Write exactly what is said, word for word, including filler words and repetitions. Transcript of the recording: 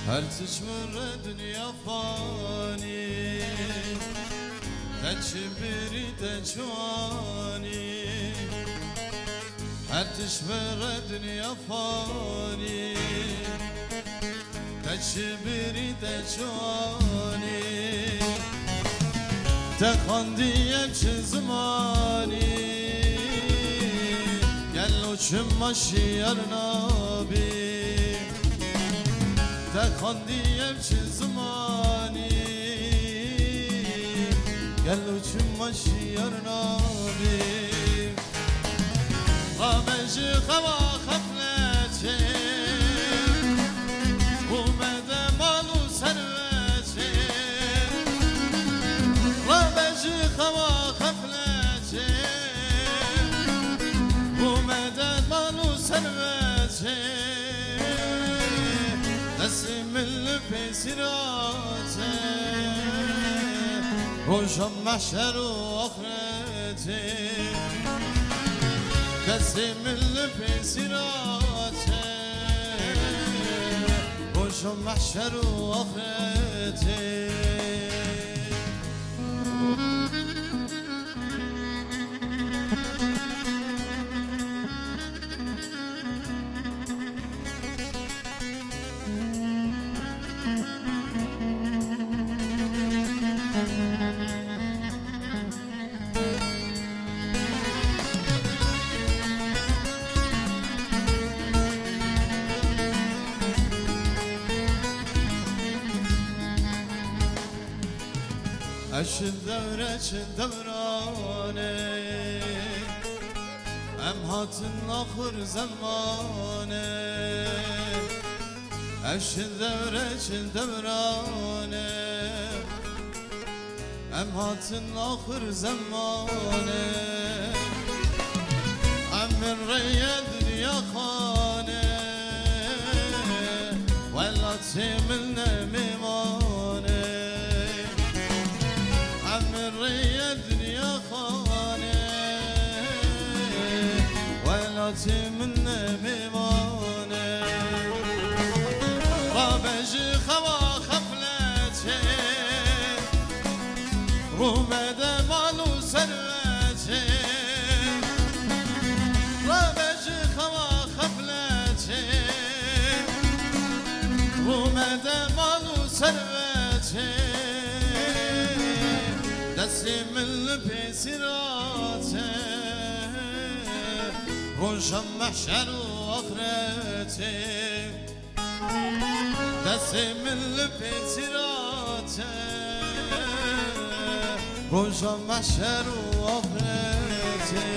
Her tişt min re dinya fanî, te çi birî te çi anî. Her tişt min re dinya fanî, te çi birî te çi anî. Te xandiye çi zimanî, gelo çima şiyar nabî. Te xandiye çi zimanî, gelo çima şiyar nabî. Rabe ji xewa xefletê, û me de mal û servetê. Rabe ji xewa xefletê, û me de mal û servetê. Destê min li pê sîratê, roja mehşer û axretê. Destê min li pê sîratê, roja mehşer û axretê. Ez çi dewre çi dewranê, em hatin axir zemanê. Ez çi dewre çi dewranê, em hatin axir zemanê. Em min reye dinya xanê, welatê min ne mêmanê. Em min reye dinya xanê, welatê min ne mêmanê. Rabe ji xewa xefletê, rû me de mal û servetê. Rabe ji xewa xefletê, rû me de mal û servetê. Destê min li pê sîratê, roja mehşer û axretê. Destê min li pê sîratê, roja mehşer û axretê.